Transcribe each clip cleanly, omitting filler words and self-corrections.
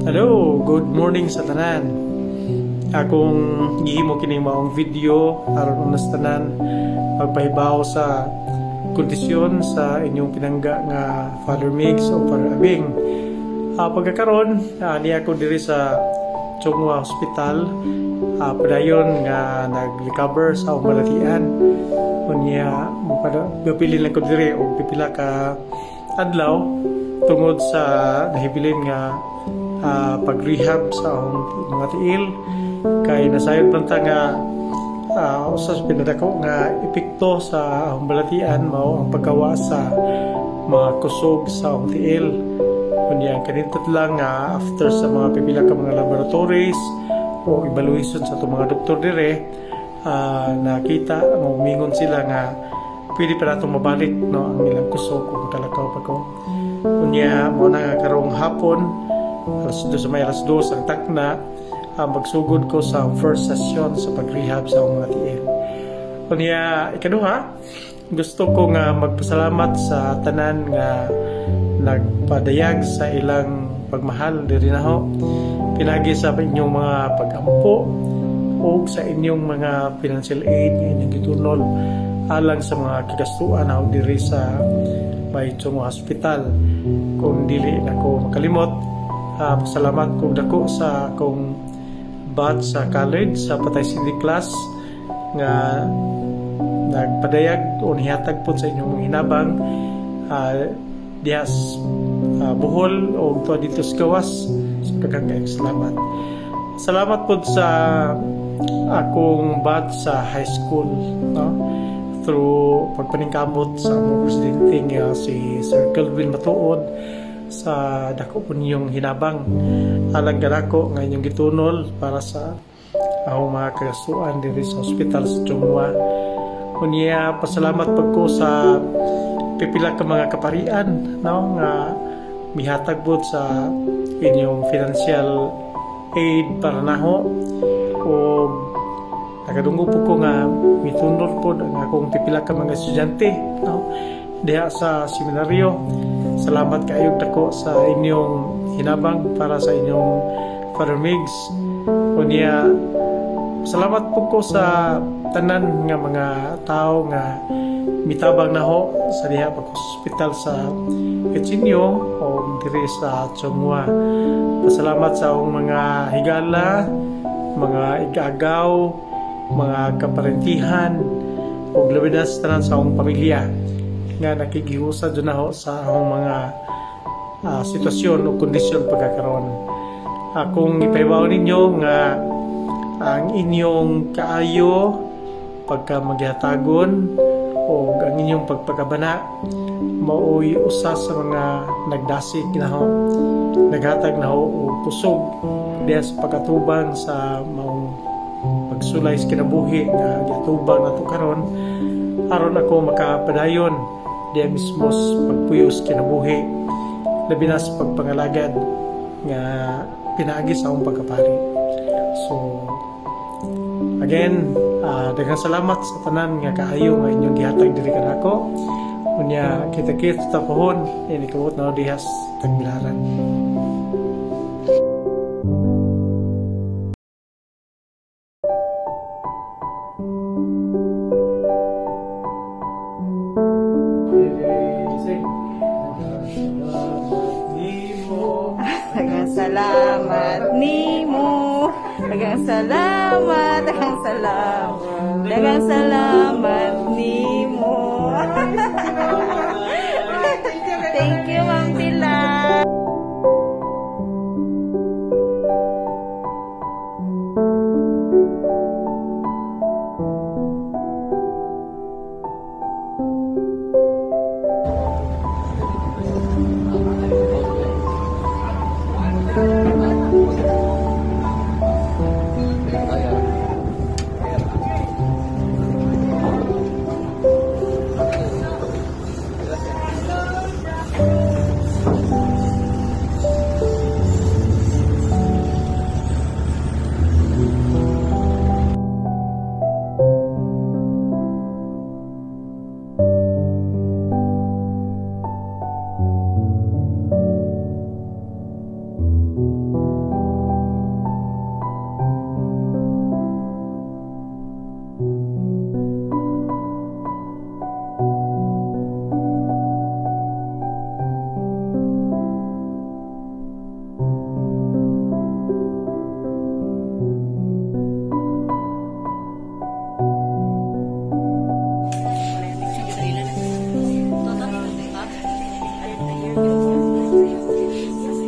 Hello, good morning sa tanan. Akong gihimo kining maong video aron una sa tanan pagpahibaw sa kondisyon sa inyong pinangga nga Father Migs o Father Abing. Pagkakaron, niya ako diri sa Chong Hua Hospital, padayon nga nag-recover sa akong balatian. Unya gapili lang ko diri og pipila ka adlaw tungod sa nahibilin nga pag-rehab sa akong mga tiil kay nasayod man ta nga usa sa pinadako nga epekto sa akong balatian mao ang pagkawa sa mga kusog sa akong tiil. Unya kanindot lang nga after sa mga pipila ka mga laboratories o evaluation sa atong mga doktor dire, nakita nga umingon sila nga pwede pa natong mabalik, no, ang ilang kusog kung makalakaw pa ko. Unya mo na nga karong hapon alas 2 sa may alas 2 ang takna, magsugod ko sa first session sa pag-rehab sa akong mga tiil. Unya ikaduha, gusto ko nga magpasalamat sa tanan nga nagpadayag sa ilang pagmahal diri naho pinagi sa inyong mga pag-ampo o sa inyong mga financial aid nga inyong gitunol alang sa mga kagastuan naho diri sa may Chong Hua Hospital. Kung dili nako makalimot, pasalamat ko dako sa akong batch sa college sa Patay City class nga nagpadayag o nihatag po sa inyong mga hinabang diha Bohol o tuwa dito sa gawas. So, daghang kayong salamat. Salamat po sa akong batch sa high school, no? Through pagpaningkamot sa among presidente nga si Sir Kelvin Matuod sa dako po ninyong hinabang alang kanako nga inyong gitunol para sa akong mga kagastuan diri sa ospital sa Chong Hua. Unya, pasalamat pag ko sa pipila ka mga kaparian, no, nga mihatag pod sa inyong financial aid para naho, o nakadungog po ko nga mitunor pod ang akong pipila ka mga estudyante, no, diha sa seminaryo. Salamat kaayo dako sa inyong hinabang para sa inyong Father Migs. Unya, salamat po ko sa tanan nga mga tao nga mitabang naho sa diha pag hospital sa Eugenio o diri sa Chong Hua. Pasalamat sa akong mga higala, mga igagaw, mga kaparentihan, ug labi na sa tanan sa akong pamilya nga nakikihusa jud naho sa akong mga sitwasyon o kondisyon pagkakaroon. Akong ipahibaw ninyo nga ang inyong kaayo pagka maghatagon o ang inyong pagpagabana maoy usa sa mga nagdasig naho, naghatag naho og kusog diha sa pagkatubang sa maong pagsulay sa kinabuhi nga giatubang nato karon, aron ako makapadayon diha mismo sa pagpuyo sa kinabuhi, labi na sa pagpangalagad nga pinaagi sa akong pagkapari. So again, daghang salamat sa tanan nga kaayo nga inyong gihatag diri kanako. Unya, kita-kits ta pohon ini kabot na diha sa Tagbilaran. Daghang salamat nimo. Daghang salamat, daghang salamat. Daghang salamat nimo. Thank you, Ma'am Pilar.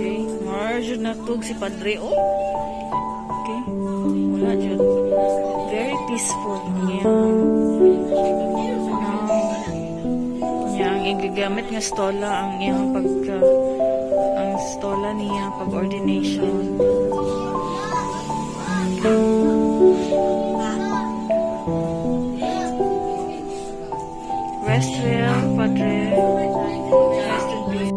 Okay, more jud natug si Padre, oh. Okay. Wala jud. Very peaceful niya. Niya ang igigamit nga stola ang iyang pagka ang stola niya pag ordination. Rest well, Padre. Rest in peace.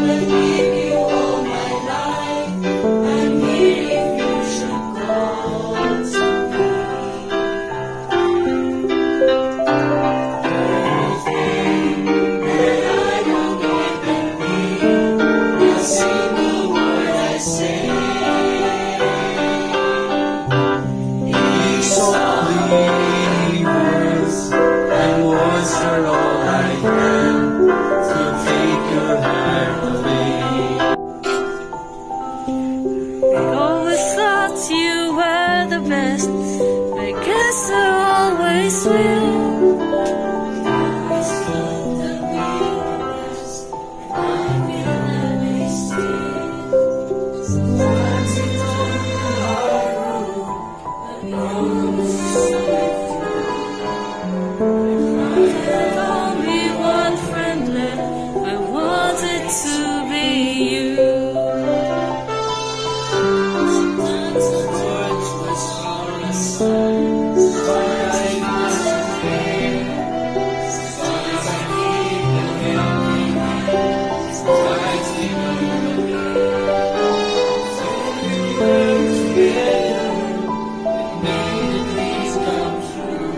I'll give you all my life. I'm here if you should call to me. Everything that I will get and be, a single word I say. Softly words, and words are all I can to take your heart away. I always thought you were the best. I guess I always will. Always thought that we were best, and I feel that way still. Sometimes we took the hard road, but we always saw it through. I have only one friend left. I want it to be you. Sometimes the Words was our sometimes I fail. Sometimes I need a helping hand. Sometimes we move So we work together and made the dreams come true.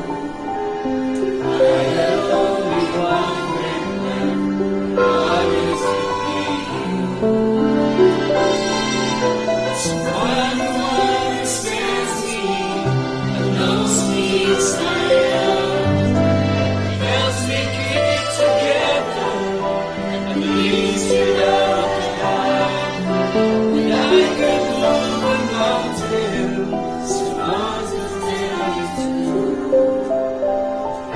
I have only one friend left. I wish to be you. Someone who understands me and knows me inside out. Helps me keep together and believes without a doubt. And I could move a mountain. Someone to tell you to. I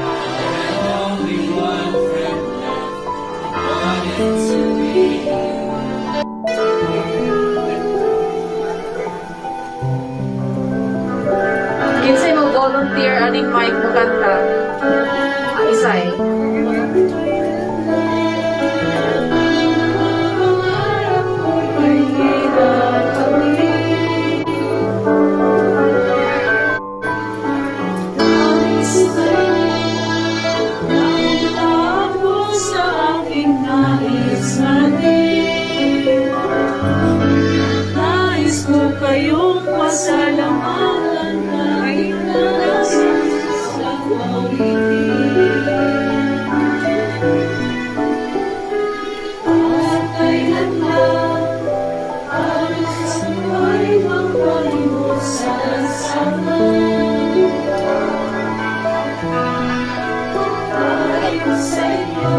have only one friend left. I want it to be you. Kinsay mo volunteer aning mic mo kanta? Ah, isay. Pangarap ko'y kinakamit. Dahil sa inyo, ako sa aking nais matin. Nais ko kayong pasalamatan kahit na nasa isang awitin. At kailanman, halos ako'y makalimot sa lansangan. Dahil sa inyo,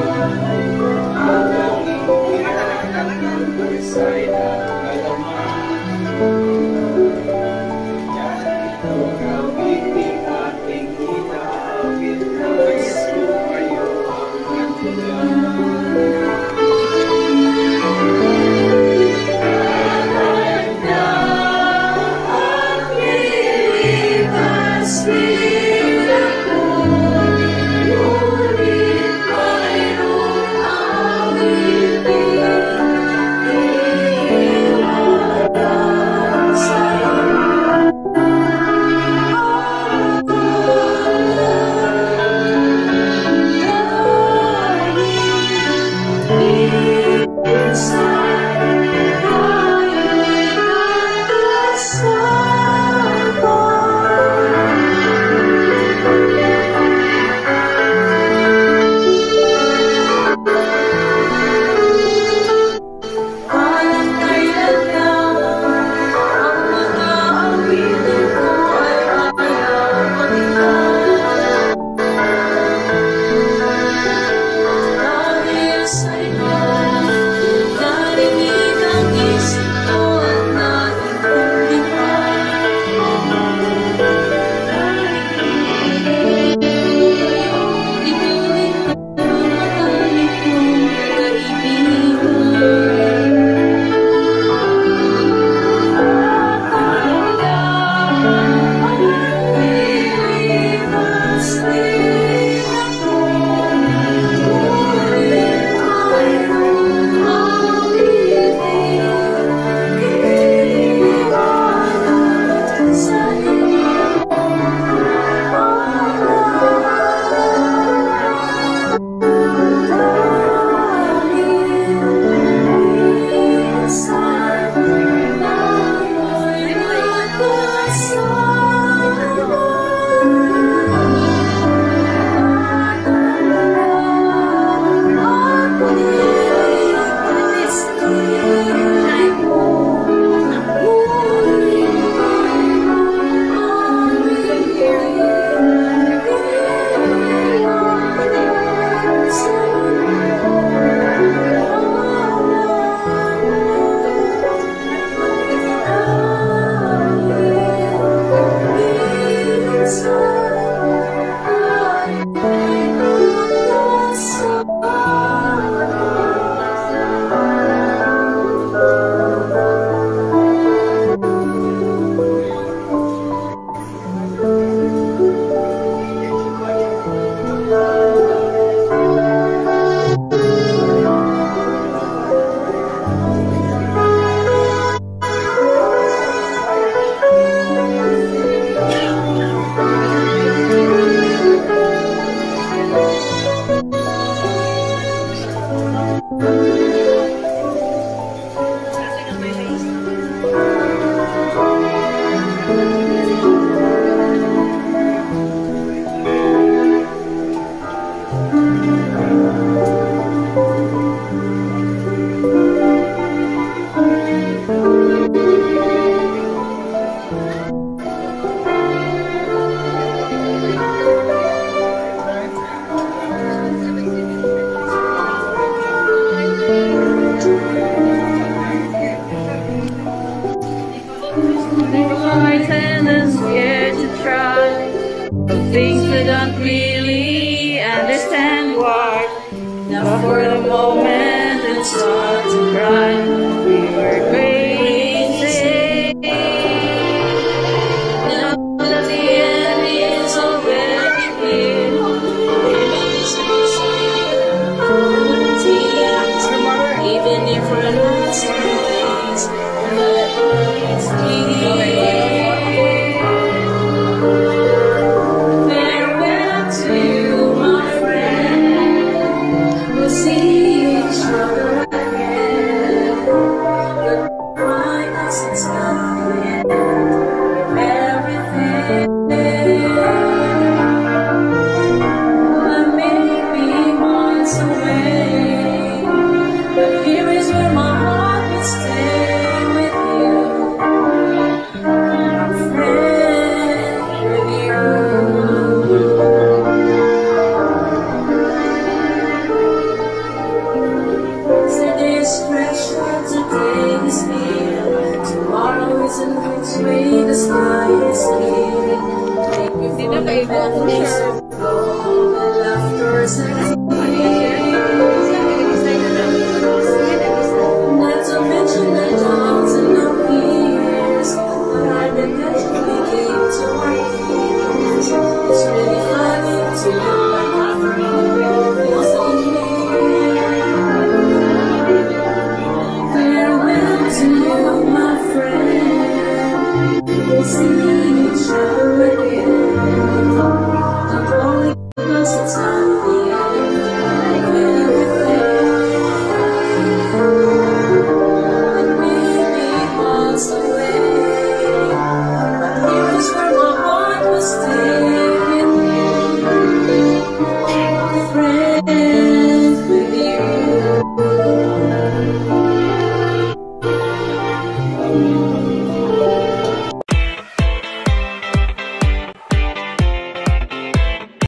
ang aking Isa'y nakalaman. Awiting ating inaawit, nais ko kayo ang nandiyan. At lilipas din ako, ngunit mayroon For a moment and start to cry. We were crazy. Now that the end is already here, tears, even if we're lost in ways, but it's clear. Farewell to you, my friend. We'll see each other again. Goodbye, 'cause it's not the end of everything. I may be miles away, but here is where my heart will stay with you, my friend, with you. Yesterday is pressure, today is near. Tomorrow isn't which way the sky is clear. Thank you for the memories.